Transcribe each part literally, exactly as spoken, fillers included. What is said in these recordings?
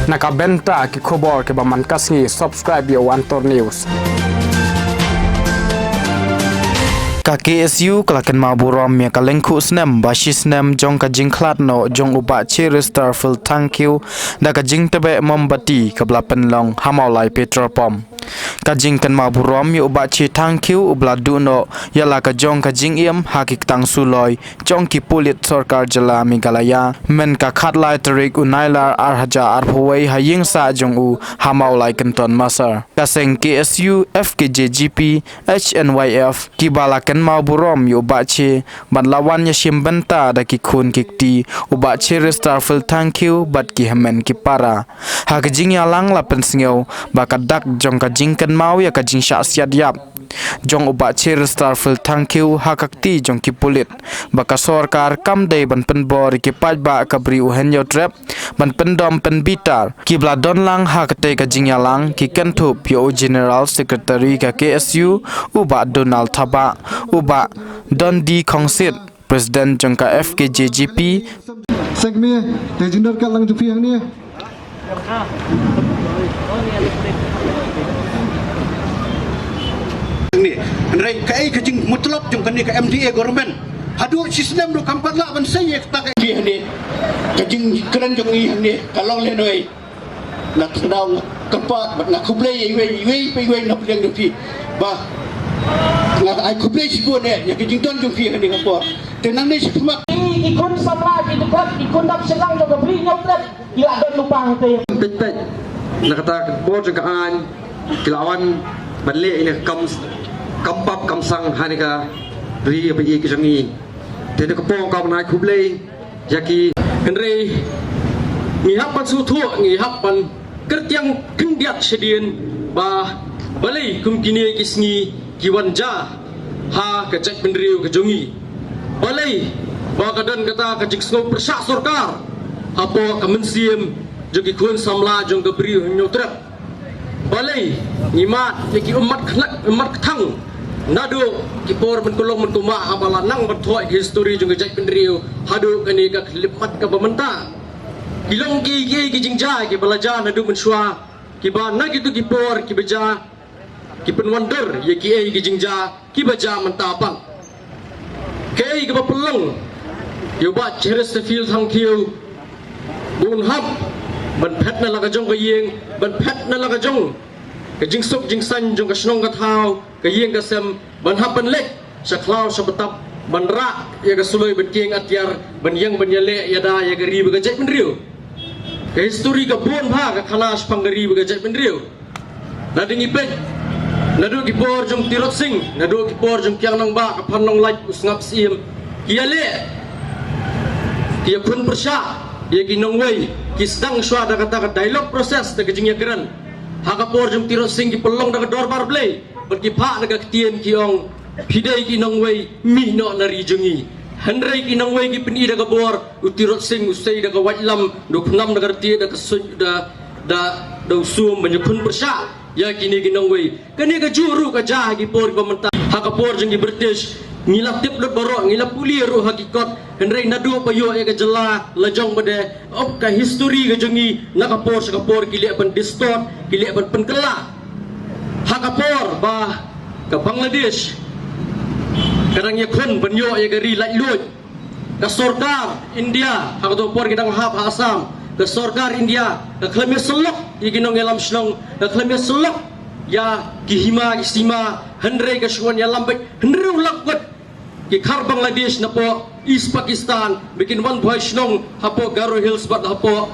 Na ka bynta ki khubor kiba man ka sngi, subscribe ïa u Antor News. Ka K S U ka la kynmaw burom ïa ka lyngkhuh snem ba shi snem jong ka jingkhlad noh jong u Bah Cheristerfield Thangkhiew da ka jingtbeh mombati kaba la pynlong ha Mawlai Petrol Pump. Ka jingkynmaw burom ïa u Bah Che Thangkhiew uba la duh noh ïa la ka jong ka jingim ha ki ktang suloi jong ki pulit sorkar jylla Meghalaya, myn ka khatlai tarik u Nailar arhajar arphew wei ha ïing sah jong u ha Mawlai Kynton Massar. Ka seng K S U, F K J G P, H N Y F kiba la kynmaw burom ïa u Bah Che bad la wan ïashim bynta da ki khun ki kti u Bah Cheristerfield Thangkhiew bad ki hynmen ki para. Ha ka jingïalang la pynsngew ba ka dak jong ka jingkynmaw ïa ka jingshah siat ïap jong u Bah Cheristerfield Thangkhiew ha ka kti jong ki pulit, ba ka sorkar kam dei ban pynbor ïa ki paidbah ka Bri u Hynñiewtrep ban pyndom pynbitar. Kiba la don lang ha katei ka jingïalang ki kynthup ïa u General Secretary ka K S U u Bah Donald Thabah, u Bah Dundee Khongsit, President jong ka F K J G P. Seng me, te jingdon ka lang jong phi hangne. Hangne, hynrei kaei ka jingmutlop jong kane ka M D A government? Haduh shi snem ruh kam pat lah ban seng ïa kata ka M D A hangne. Ka jingkren jong ngi hangne ka long lehnohei. Nga kyndaw, nga kyrpad bad nga khublei ïa iwei iwei pa iwei na pdeng jong phi. Ba nga ai khublei shibun eh ïa ka jingdon jong phi ha kane ka por. Te nangne shakhmat ki khun samla, ki dkhot, ki khun dap shynrang jong ka Bri Hynñiewtrep ki la don lypa hangtei. Peit peit na kata ka bor jong ka aiñ ki la wan ban leh ïa ka kam, kam pap kam sang ha kane ka ri ba ïeit ka jong ngi. Te na ka por ka ban ai khublei ïa ki. Hynrei ngi hap ban sngewthuh, ngi hap ban kyrtiang khyndiat shadien ba balei kum kine ki sngi ki wan jia ha ka jaitbynriew ka jong ngi. Balei ba ka don kata ka jingsngew pyrshah sorkar hapoh ka mynsiem jong ki khun samla jong ka Bri Hynñiewtrep. Balei ngi mad ïa ki ummat khnak, ummat kthang naduh ki por mynkulong mynkulmah haba la nang ban thoh ïa ka histori jong ka jaitbynriew haduh kane ka khyllipmat kaba mynta. Ki long ki, ki, ki jingjia kiba la jia naduh mynshuwa, kiba na kito ki por kiba jia ki pynwandur ïa kiei ki jingjia kiba jia mynta pat. Kaei kaba pynlong ïa u Bah Cheristerfield Thangkhiew ba un hap ban phet na la ka jong ka ïing, ban phet na la ka jong ka jingsuk jingsaiñ jong ka shnong ka thaw, ka ïing ka sem, ban hap ban leit sha khlaw sha btap ban rah ïa ka suloi ban kieng atiar, ban ïeng ban ïaleh ïada ïa ka ri bad ka jaitbynriew? Ka histori ka bun bha ka khana shaphang ka ri bad ka jaitbynriew. Lada ngi peit naduh ki por jong Tirot Sing, naduh ki por jong Kiang Nangbah, ka Phan Nonglait, u Sngap Syiem, ki ïaleh, ki ïakhun pyrshah ïa ki nongwei, ki sdang shuwa da kata ka dialogue process, da ka jingïakren. Ha ka por jong Tirot Sing ki pynlong da ka dorbar Blei bad ki phah da ka ktien, ki ong, phi dei ki nongwei, mih noh na ri jong ngi. Hynrei ki nongwei ki pyni da ka bor, u Tirot Sing u sei da ka waitlam, da u khnam da ka rtieh, da ka suiñ, da, da, da u sum ban ïakhun pyrshah ïa kine ki nongwei. Kane kajuh ruh ka jia ha ki por kiba mynta. Ha ka por jong ki British ngi la tip lut baroh, ngi la pule ruh ha ki kot, hynrei naduh ba ïoh ïa ka jylla lajong bad eh, ap ka histori ka jong ngi na ka por sha ka por ki leh ban distort, ki leh ban pynkylla. Ha ka por ba ka Bangladesh ka dang ïakhun ban ïoh ïa ka ri laitluid, ka sorkar India, ha kato ka por ki dang hap ha Assam, ka sorkar India ka khlem ïasyllok ïa ki nongïalam shnong, ka khlem ïasyllok ïa ki hima ki sima, hynrei ka shu wan ïalam beit hynriew lak ngut ki khar Bangladesh napoh East Pakistan ba kin wan buhai shnong hapoh Garo Hills bad hapoh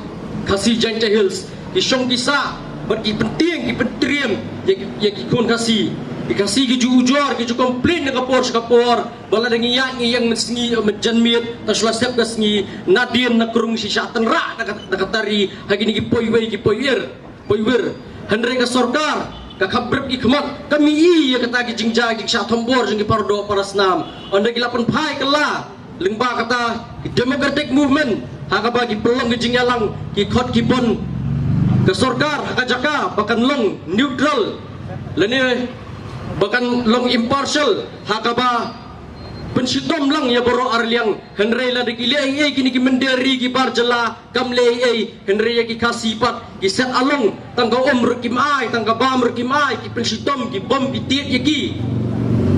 Khasi Jaintia Hills. Ki shong ki sah bad ki pyntieng ki pyntriem ïa ki, ïa ki khun Khasi. Ki Khasi ki ju ujor, ki ju complain na ka por sha ka por ba lada ngi ïaid ngi ïeng mynsngi, mynjanmiet, tang shu la sep ka sngi, nadien na krung shisha tynrah da ka, da ka tari ha kine ki poiwei ki poiwir. Poiwir. Hynrei ka sorkar ka khapbrip ki khmat, ka mih ïa kata ki jingjia, ki jingshah thombor jong ki paradoh parasnam. Ynda ki la pynphai kylla lyngba kata ki democratic movement, ha kaba ki pynlong ki jingïalang, ki khot ki bun, ka sorkar ha ka jaka ba kan long neutral lane ba kan long impartial, ha kaba shitom lang ïa baroh arliang. Hynrei lada ki leh ei ei kine ki mynder ri ki bar jylla kam leh ei ei, hynrei ïa ki Khasi pat ki set along, tang ka um ruh kim ai, tang ka bam ruh kim ai, ki pynshitom, ki bom ki tied ïa ki.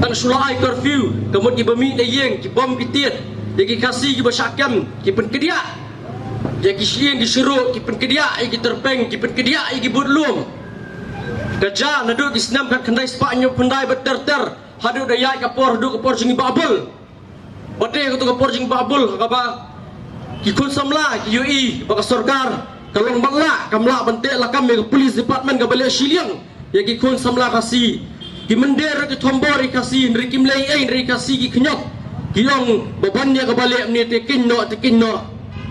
Tang shu la ai curfew ka mut kiba mih na ïing, ki bom ki tied. Ïa ki Khasi kiba shah kem ki pynkdiah. Ïa ki shyieng ki shyruk ki pynkdiah, ïa ki tyrpeng ki pynkdiah, ïa ki bud lum. Ka jia naduh ki snem khatkhyndai spah hynñiewphew khyndai bad ter ter haduh da ïaid ka por, haduh ka por jong i Bah Bull. Bad te kato ka por jong i Bah Bull ha kaba ki khun samla ki ïohi ba ka sorkar ka long matlah, kam lah ban teh lakam ïa ka police department kaba leh shiliang ïa ki khun samla Khasi. Ki mynder ki thombor ïa ki Khasi, hynrei kim leh ei ei, hynrei ki Khasi ki khñiot. Ki ong ba ban ïa kaba leh mynne te kynnoh, te kynnoh.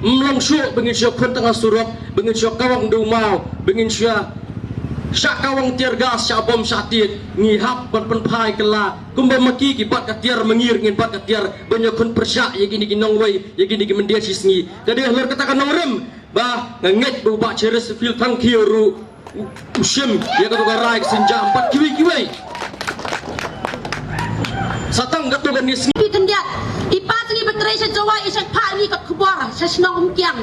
Ym long shuh ba ngin shu khun tang ha surok, ba ngin shu kawang da u maw, ba ngin shu shah kawang tear gas, shah bom, shah tied. Ngi hap ban pynphai kylla kumba ma ki ki bat ka tiar mangir, ngin bat ka tiar ban ïa khun pyrshah ïa kine ki nongwei, ïa kine ki mynder shisngi. Ka dei halor kata ka nongrim ba nga ngeit ba u Bah Cheristerfield Thangkhiew ruh u, u shim ïa kato ka rai ka sienjam bad kiwei kiwei. Sa tang kato kane sngi. Phi khyndiat, i pa jong ngi ba trei sha Jowai i shait phah ngi kot khubor sha shnong Umkiang.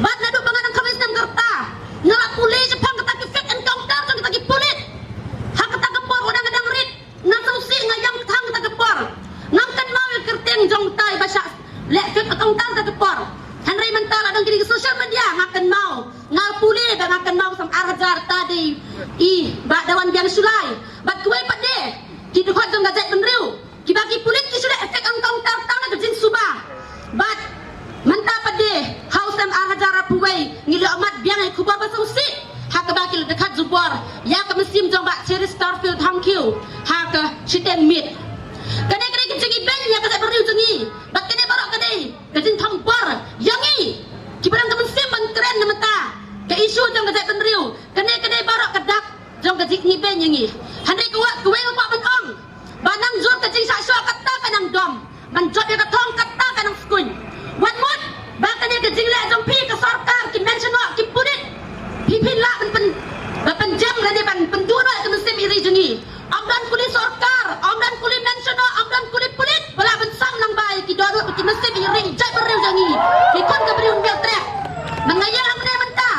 Bad naduh ba nga dang kawei snem ka rta nga la pule shaphang kata ki fake encounter jong kita ki pulit. Ha kata ka por u dang, nga dang rit. Nga sngewsih, nga ïam kthang kata ka por. Ngam kynmaw ïa ka kyrteng jong utai ba shah leh fake account kata ka por. Hynrei mynta la don kine ki social media nga kynmaw. Nga pule ba nga kynmaw, sam ar hajar ta dei i Bah Dawan Biang Shullai. Bad kiwei pat de ki dkhot jong ka jaitbynriew kiba ki pulit ki shu leh fake account tang na ka jingsuba. Bad mynta pat de ha u snem ar hajar arphew wei ngi la mat biang ïa ka khubor ba sngewsih ha kaba ki la dkhat jubor ïa ka mynsiem jong Bah Cheristerfield Thangkhiew ha ka shiteng miet. Kane ka dei ka jingibeiñ ïa ka jaitbynriew jong ngi. Bad kane baroh ka dei ka jingthombor ïa ngi kiba don ka mynsiem ban kren na bynta ka issue jong ka jaitbynriew. Kane ka dei baroh ka dak jong ka jingibeiñ ïa ngi. Hynrei kawei, kawei nga kwah ban ong ba nang jur ka jingshah shoh kata ka nang dom, ban jop ïa ka thong kata ka nang skuiñ. Wat mut ba kane ka jingleh jong phi ka sorkar, ki menshonoh, ki pulit, phi, phi lah ban pyn, ban pynjem lane ban pynduh noh ïa ka mynsiem ïa ri jong ngi. Ym don kuli sorkar, ym don kuli menshonoh, ym don kuli pulit ba lah ban sam lang ba ïa ki dohnud ki mynsiem ïa ri jaitbynriew jong ngi. Ki khun ka briew Mawtrep. Nang ïa hangne mynta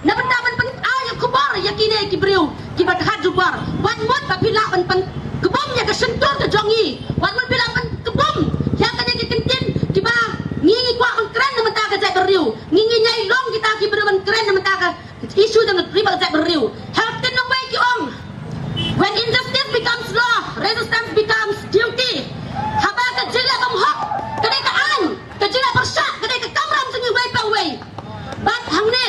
na bynta ban pyn-ai ïa ka khubor ïa kine ki briew kiba dkhat jubor. Wat mut ba phi lah ban pynkbum ïa ka shyntur ka jong ngi. Wat mut phi lah ban kbum ïa kane ki kyntien kiba ngi, ngi kwah ban kren na bynta ka jaitbynriew. Ngi, ngi ñiah long kita ki briew ban kren na bynta ka issue jong ka ri bad ka jaitbynriew. Ha ka ktien nongwei ki ong, when injustice becomes law, resistance becomes duty. Haba ka jingleh bymhok ka dei ka aiñ, ka jingleh pyrshah ka dei ka kamram jong ngi uwei pa uwei. Bad hangne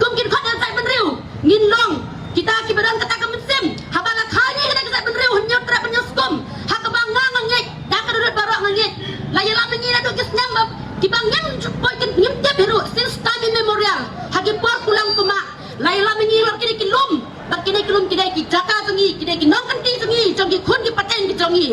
kum ki dkhot jong ka jaitbynriew ngin long kita kiba don kata ka mynsiem. Haba la kha ngi ha kane ka jaitbynriew Hynñiewtrep Hynñiewskum, ha kaba nga, nga ngeit, da ka dohnud baroh nga ngeit, la ïalam ïa ngi naduh ki snem ba kiba ngim ju poi, ngim tip hi ruh, since time immemorial, ha ki por kulang kumah. La ïalam ïa ngi halor kine ki lum, bad kine ki lum ki dei ki jaka jong ngi, ki dei ki nongkynti jong ngi, jong ki khun ki pateng ki jong ngi.